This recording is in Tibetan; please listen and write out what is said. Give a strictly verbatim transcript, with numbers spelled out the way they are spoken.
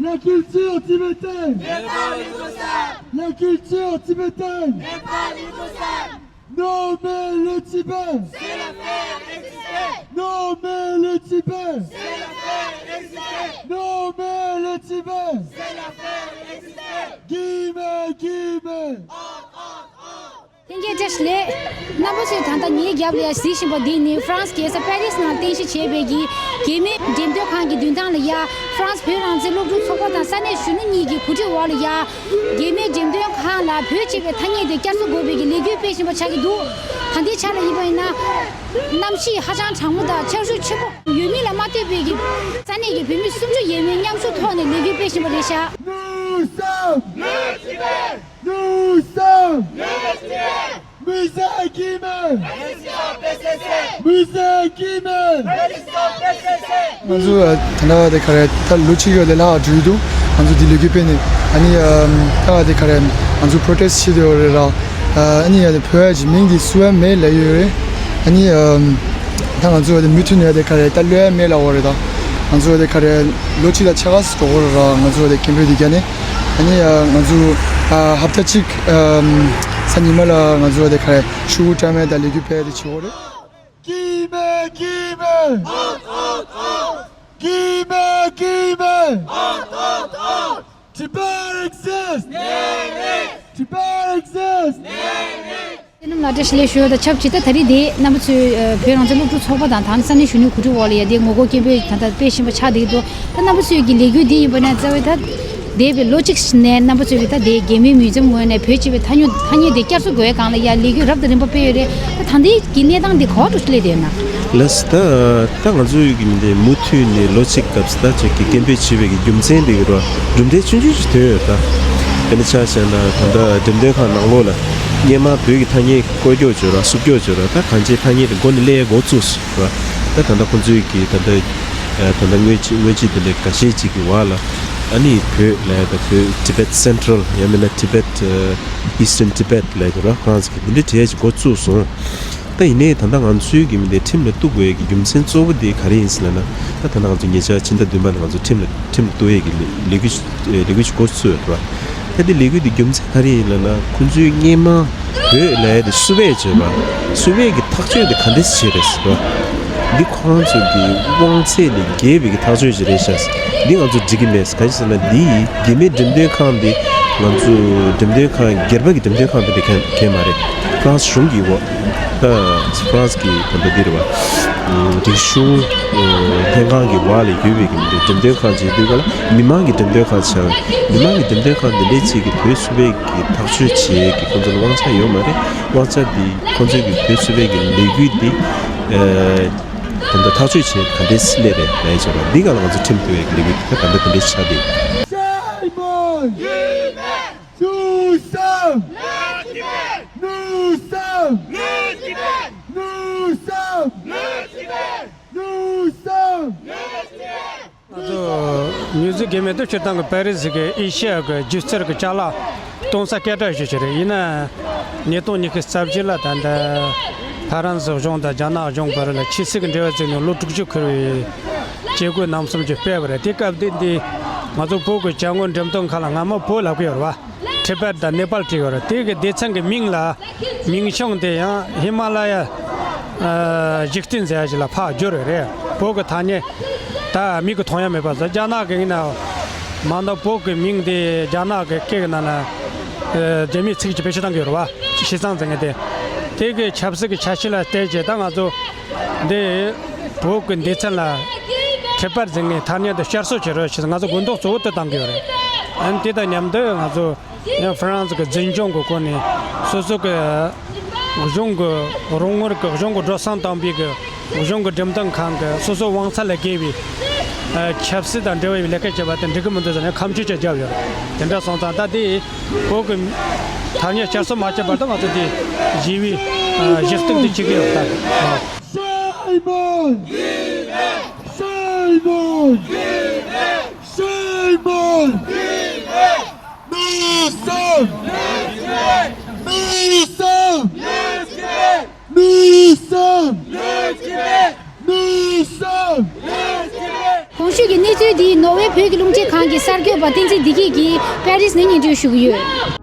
La culture tibétaine. N'est pas négociable. La culture tibétaine. N'est pas négociable. Non, mais le Tibet. C'est le faire exister. Non, mais le Tibet. C'est le faire exister. Non, mais le Tibet. C'est le faire exister. Guillemets, guillemets. ལྷན་རྒྱས་བཀྲ་ཤིས་བདེ་ལེགས། རྣམ་པ་ཚོས་ད་ལྟ་ངའི་རྒྱབ་ལ་ཡ་གཟིགས་བཞིན་པ་འདི་ནི་ཧྥ་རན་སི་རྒྱལ་ས་པེ་རིས་ནང་རྟེན་གཞི་བྱས་པའི་གི་རྒྱལ་མོའི་འགྲེམས་སྟོན་ཁང་གི་མདུན་ཐང་ལ་ཡ་ཧྥ་རན་སི་བོད་རང་བཙན་སློབ་ཕྲུག་ཚོགས་པ་དང་ས་གནས་གཞོན་ནུ་གཉིས་ཀྱི་གོ་སྒྲིག་འོག་ལ་ཡ་རྒྱལ་མོའི་འགྲེམས་སྟོན་ཁང་ལ་བོད་ཅེས་པའི་ཐ་སྙད་དེ་བསྐྱར་གསོ་དགོས་པའི་གི་ལས་འགུལ་སྤེལ་བཞིན་པ་ཆགས་ཀྱི་འདུག་ད་ལྟའི་ཆ་ལ་ཡིན་པ་ཡིན་ན་གནམ་གཤིས་ཧ་ཅང་གྲང་མོ་དང་ཆར་ཤུགས་ཆེན་པོ་ཡོད་མིན་ལ་མ་ལྟོས་པའི་གི་ས་གནས་ཀྱི་བོད་མི་སུམ་ཅུ་ཡས་མས་མཉམ་ཞུགས་ཐོག་ནས་ལས་འགུལ་སྤེལ་བཞིན་པ་རེད་ཤག Nous sommes le Tibet. Nous sommes le Tibet. Musée Guimet. Résistons P C C. Musée Guimet. Résistons P C C. ང་ཚོ་ད་ལྟ་དེ་ག་རེ་ད་ལོ་གཅིག་ཡོད་དེ་ལྷག་འགྲོ་ཡི་འདུག་ང་ཚོ་འདི་ལས་འགུལ་སྤེལ་ནས་ཨ་ནི་ད་དེ་ག་རེ་ང་ཚོ་པྲོ་ཊེ་སི་བྱེད་དེ་ཡོད་རེད་ར། ཨ་ནི་ཡ་དེ་བོད་ཡ་ཇི་མིང་འདི་སུ་ཨེ་མེད་ལབ་ཡོད་རེད། ཨ་ནི་ད་ང་ཚོ་དེ་མུ་མཐུད་ནས་དེ་ག་རེ་ད་ལོས་མེད་ལ་འོ་རེད་ད། ང་ཚོ་དེ་ག་རེ་ལོ་གཅིག་ལ་ཕྱེད་ཀ་ཙམ་འགྲོ་གི་རེད་ར། ང་ཚོ་དེ་སྐད་འབོད་དེ་རྒྱག་ནས་ཨ་ནི་ང་ཚོ་ཧབ་ཏ་གཅིག་ས་ཉི་མ་ལ་ང་ཚོ་དེ་ག་རེ་ཤུ་གུ་ཏྲ་མེ་ད་ལས་འགུལ་སྤེལ་དེ་བྱེད་གོ་རེད། Guillemets, guillemets. Guillemets, guillemets. Tibet exists. Tibet exists. དེ་རྣམས་ལ་བཀྲ་ཤིས་བདེ་ལེགས་ཞུ་ཡ་དང་ཆབས་ཅིག་ད་ད་རེས་དེ་རྣམ་པ་ཚོས་ཨ་བོད་རང་བཙན་སློབ་ཕྲུག་ཚོགས་པ་དང་ད་ས་གནས་གཞོན་ནུའི་གོ་སྒྲིག་འོག་ལ་ཡ་དེ་ངོ་རྒོལ་སྐད་འབོད་ད་ལྟ་སྤེལ་བཞིན་པ་ཆགས་བསྡད་ཀྱི་འདུག་ད་རྣམ་པ་ཚོའི་གི་ལས་འགུལ་འདི་ཡིན་པ་ན་རྩ་བའི་ད་འདས་པའི་ལོ་གཅིག་ནས་རྣམ་པ་ཚོས་ཀྱི་ད་དེ་རྒྱལ་མོའི་མུས་འཛོམས་ངོས་ནས་བོད་ཅེས་པའི་ཐ་སྙད་ཐ་སྙད་དེ་བསྐྱར་གསོ་དགོས་སྒང་ལ་ཡ་ལས་འགུལ་རབ་དང་རིམ་པ་སྤེལ་ཡོད་རེད། ད་ད་ལྟའི་གི་གནས་སྟངས་འདི་ག་པར་འགྲོ་སླེབས་བསྡད་ཡོད་ན། ལགས་སོ། ད་ད་ང་ཚོའི་གི་མི་འདི་མུ་མཐུད་ནས་ལོ་གཅིག་སྐབས་སུ་ད་ཅིག་གི་སྐད་འབོད་བྱས་པའི་གི་རྒྱུ་མཚན་འདི་གི་རོ་གྲུབ་འབྲས་ཆུང་ཆུང་ཞིག་ཐོན་ཡོད་ད། དཔེར་ན་ཆ་བཞག་ན་ད་ལྟ་འགྲེམས་སྟོན་ཁང་ནང་ལོགས་ལ་སྔས་མ་བོད་ཀྱི་ཐ་སྙད་བཀོལ་སྐྱོར་བྱོས་ར་སུབ་སྐྱོར་བྱོས་ར་ད་གང་ཅིའི་ཐ་སྙད་དེ་འགོ་ནས་སླེབས་འགོ་བཙུགས་སོང་ར། ད་ད་ལྟ་ཁོང་ཚོའི་གི་ད་ལྟ་ད་ལྟ་དངོས་གཞི་དངོས་གཞི་དེ་འདྲ་འགའ་ཤས་ཅིག་གི་བར་ལ་ཨ་ནི་བོད་ལ་ད་བོད་Tibet Central་ཡང་མིན་ན་Tibet Eastern Tibet་ལ་ཡོད་ར་ཧྥ་རན་སི་གི་དེ་འདྲའི་གྲས་ཅིག་འགོ་བཙུགས་སོང་། ད་ཡིན་ནའི་ད་ལྟ་ང་ཚོའི་གི་མི་དེ་ཁྲིམས་ལ་གཏུག་དགོས་ཡས་ཀྱི་རྒྱུ་མཚན་གཙོ་བོ་དེ་ག་རེ་ཡིན་ཟེར་ན་ད་ད་ལྟ་ང་ཚོ་ཉེ་ཆར་ཕྱི་ཟླ་བདུན་པ་ནས་ང་ཚོ་ཁྲིམས་ལ་ཁྲིམས་གཏུག་ཡས་ཀྱི་ལས་ལས་འགུལ་ལས་འགུལ་ཞིག་འགོ་ཚུགས་ཡོད་རེད་བ། ད་དེ་ལས་འགུལ་དེ་རྒྱུ་མཚན་ག་རེ་ཡིན་ལབ་ན་ཁོང་ཚོའི་སྔས་མ་བོད་ལ་ཡ་དེ་སུབ་བེ་བྱས་པ་སུབ་བེ་གི་ཐག་གཅོད་དེ་ག་འདྲས་བྱས་རེད་ཟེར་བ། འདི་ཁོ་རང་ཚོ་གི་དབང་ཚད་ལས་བརྒལ་བའི་གི་ཐག་གཅོད་ཅིག་རེད་ཤག་འདི་ང་ཚོ་འགྲིག་གི་མེད། ག་ཅི་ཟེར་ན་འདི་རྒྱལ་མོའི་འགྲེམས་སྟོན་ཁང་འདི་ང་ཚོ་འགྲེམས་སྟོན་ཁང་སྒེར་པ་གི་འགྲེམས་སྟོན་ཁང་དེ་འདྲ་གང་གང་མ་རེད། ཧྥ་རན་སི་གཞུང་གི་འོག་ད་ཧྥ་རན་སི་གི་ད་ལྟ་འདི་རེད་བ། རིག་གཞུང་ལྷན་ཁང་གི་འོག་ལ་ཡོད་པའི་གི་འགྲེམས་སྟོན་ཁང་ཅིག་དུས་ག་ལ་མི་མང་གི་འགྲེམས་སྟོན་ཁང་ཆགས། མི་མང་གི་འགྲེམས་སྟོན་ཁང་འདི་འདྲའི་ཅིག་གི་བོད་སུབ་བེ་གི་ཐག་གཅོད་བྱེད་ཀྱི་ཁོང་ཚོ་ལ་དབང་ཆ་ཡོད་མ་རེད། དབང་ཆ་འདི་ཁོང་ཚོའི་གི་བོད་སུབ་བེ་གི་ལས་འགུལ་འདི་ད་ལྟ་ཐག་གཅོད་བྱེད་ག་འདྲས་སླེབས་རེད་ལབ་ཡ་བྱས་པ་འདི་ག་ལ་ང་ཚོ་ཁྲིམས་གཏུག་ཡས་ཀྱི་ལས་འགུལ་འདི་ད་ལྟ་དེ་འདྲས་ཆགས་ཏེ། Simon! Nous sommes! Nous sommes! Nous sommes! Nous sommes! ང་ཚོ་མྱུ་ཟིག་གི་མེ་ཏོག་སྤྱིར་བཏང་གི་པེ་རི་སི་གི་ཨེ་ཤི་ཡ་གི་སྒྱུ་རྩལ་གྱི་ཅ་ལག་གཏོང་ས་སྐད་གྲགས་ཤོས་ཅིག་རེད། ཡིན་ན་ཉིས་སྟོང་ཉི་ཤུ་རྩ་བཞི་ལ་ད་ལྟ་ཧྥ་རན་སི་གཞུང་དང་རྒྱ་ནག་གཞུང་བར་ལ་ཆབ་སྲིད་ཀྱི་འབྲེལ་བ་བཙུགས་ནས་ལོ་དྲུག་ཅུ་འཁོར་བའི་བྱེད་སྒོ་རྣམ་གསུམ་ཅིག་སྤེལ་བ་རེད། དེ་སྐབས་དེ་འདི་ང་ཚོ་བོད་ཀྱི་བྱ་དངོས་འགྲེམས་སྟོན་ཁང་ལ་སྔ་མོ་བོད་ལབ་ཀྱི་ཡོད་རེད་བ། ཊི་བེཊ་དང་ནེ་པཱལ་བྲིས་ཡོད་རེད། དེ་གི་སྡེ་ཚན་གི་མིང་ལ་མིང་བྱང་དེ་ཡང་ཧི་མ་ལ་ཡ་ཨ་འཇིག་རྟེན་ཟེར་ཡ་ཞིག་ལ་ཕར་བསྒྱུར་ཡོད་རེད། བོད་ཀྱི་ཐ་སྙད་ད་མིག་གིས་མཐོང་ཡ་མེད་པ་ཟེར། རྒྱ་ནག་གི་ཡིན་ན་མ་ནི་བོད་ཀྱི་མིང་དེ་རྒྱ་ནག་གི་སྐད་ཀྱི་ནང་ན་ཨ་རྒྱ་མིའི་ཚིག་ཅིག་བེད་སྤྱོད་བཏང་གི་ཡོད་རེད་བ། ཞི་ཙང་ཟེར་མཁན་དེ། དེ་གི་ཆབ་སྲིད་ཀྱི་འཆར་གཞི་ལ་བལྟས་རྗེས་ད་ང་ཚོ་འདི་བོད་ཀྱི་སྡེ་ཚན་ལ་ཊི་བེཊ་ཟེར་མཁན་ཐ་སྙད་དེ་བསྐྱར་གསོ་བྱེད་རོགས་ཞེས་ང་ཚོ་དགོངས་དོན་གཙོ་བོ་དེ་བཏང་གི་ཡོད་རེད། ཨ་ནི་དེ་དང་མཉམ་དུ་ང་ཚོ་ཡང་ཧྥ་རན་སི་གི་འཛིན་སྐྱོང་གི་སྐོར་ནས་སོ་སོ་གི་གཞུང་གི་རོགས་དངུལ་གི་གཞུང་གི་འགྲོ་སོང་བཏང་པའི་གི་གཞུང་གི་འགྲེམས་སྟོན་ཁང་གི་སོ་སོའི་དབང་ཚད་ལས་བརྒལ་བའི་ཨ་ཆབ་སྲིད་དང་འབྲེལ་བའི་ལས་ཀ་བྱེད་པ་དེ་འགྲིག་གི་མི་འདུག་ཟེར་ནས་ཁ་མཆུ་ཅིག་བརྒྱབ་ཡོད་རེད། དེ་འདྲ་སོང་ཙང་ད་དེ་བོད་ཀྱི་ཐ་སྙད་བསྐྱར་གསོ་མ་བྱས་བར་དུ་ང་ཚོ་དེ་ཞི་བའི་ཨ་གཞི་གཏུག་དེ་བྱེད་ཀྱི་ཡོད་ད། Simon! Simon! Simon! Nous sommes! Nous sommes! Nous sommes! Nous sommes! གོང་ཞུས་ཀྱི་གནས་ཚུལ། འདི་ནོར་ཝེ་བོད་ཀྱི་རླུང་འཕྲིན་ཁང་གི་གསར་འགོད་པ་བསྟན་འཛིན་བདེ་སྐྱིད་ཀྱིས་པེ་རིས་ནས་སྙན་སྒྲོན་ཞུ་གི་ཡོད།